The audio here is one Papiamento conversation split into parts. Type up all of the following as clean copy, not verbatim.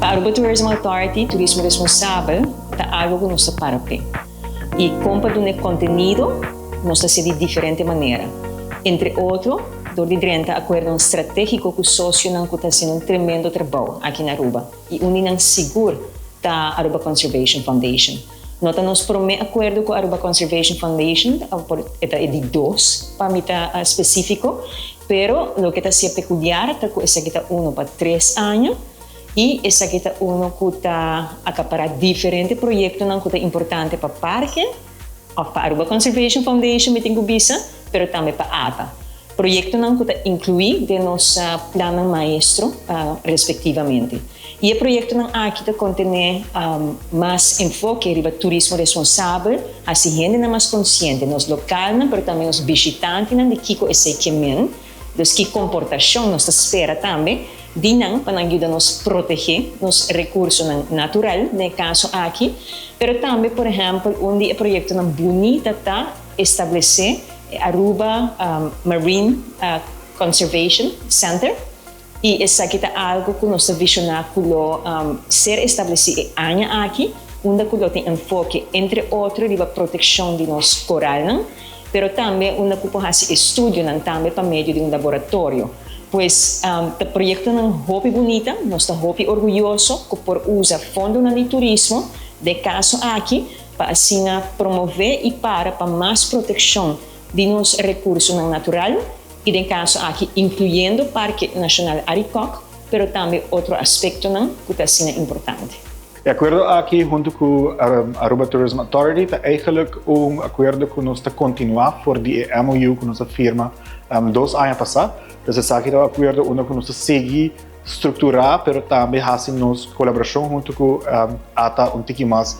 Pa Aruba Tourism Authority, turismo responsabel ta algo cu nos ta para pe. Y con pa duna contenido, nos ta haci di diferente manera. Entre otro, door di drenta acuerdo strategico cu socionan cu ta haciendo un tremendo trabou aki na Aruba. Y un di nan sigur ta Aruba Conservation Foundation. No ta nos prome acuerdo cu Aruba Conservation Foundation, ta di dos pa mi ta specifico, pero loke ta asina peculiar ta cu esaki ta uno pa 3 aña y esaki ta uno cu ta acapara diferente proyectonan cu ta importante pa parke, of pa Aruba Conservation Foundation, mi tin cu bisa, pero tambe pa ATA. Proyectonan cu ta inclui den nos plan maestro respectivamente. Y e proyectonan aki ta contene mas enfoke riba turismo responsabel, asina hende mas consciente, nos local, pero tambe nos bishitantenan, di kico esey kiermen, dus ki comportacion nos ta spera tambe, di nan pa yuda nos protege nos recursonan natural, den e caso aki, pero tambe, por ehempel, un di e proyectonan bunita ta establece Aruba Marine Conservation Center, y esaki ta algo cu nos ta visiona cu lo ser estableci e aña aki, unda cu tin enfoke, entre otro, di proteccion di nos coral, pero tambe unda cu por haci estudio tambe pa medio di un laboratorio. Pues e proyectonan hopi bunita, nos ta hopi orguyoso cu por usa fondo di turismo, den e caso aki, pa asina promove y para pa mas proteccion di nos recursonan natural, y den e caso aki incluyendo Parke Nacional Arikok, pero tambe otro aspectonan cu ta asina importante. E acuerdo aki hunto cu Aruba Tourism Authority ta eigenlijk un acuerdo cu nos ta continua for di MOU cu nos a firma 2 aña pasa. Anto, esaki ta un acuerdo unda cu nos ta sigui structura, pero tambe haci nos colaboracion hunto cu ATA un tiki mas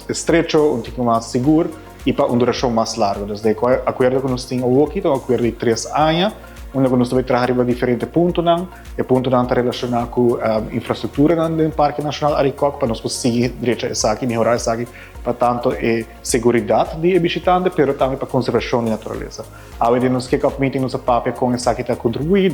estrecho, un tiki mas sigur y pa un duracion mas largo. Anto, e acuerdo cu nos tin aki, un acuerdo di 3 aña, unda nos ta bay traha diferente puntonan, e puntonan ta relaciona cu infrastructura den Parke Nacional Arikok, pa nos sigui drecha esaki, mehora esaki, pa tanto e seguridad di bishitante, pero tambe pa conservacion di naturalesa. Awe den nos kick-off meeting nos a papia con esaki ta contribui,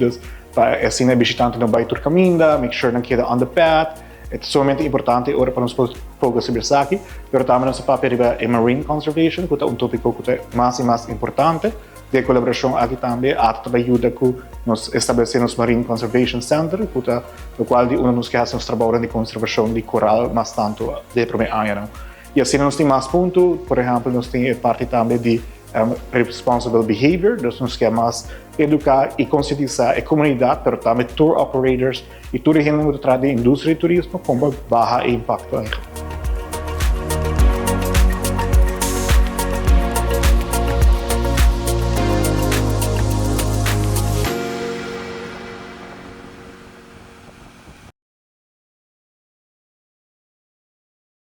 pa asina e bishitante no bay tur caminda, make sure nan keda on the path. Ta sumamente importante ora pa nos focus riba esaki, pero tambe nos a papia riba e marine conservation, cu ta un topico cu ta mas y mas importante. E colaboracion aki tambe ATA ta yuda cu nos establece nos Marine Conservation Center, cu ta locual di unda nos kier haci nos trabou di conservacion di coral mas tanto den prome aña. Y asina nos tin mas punto, por ehempel, nos tin parti tambe di responsible behavior, dus nos kier mas educa y concientisa e comunidad, pero tambe tour operators y tur hende cu ta den industria di turismo, con baha e impacto eigenlijk.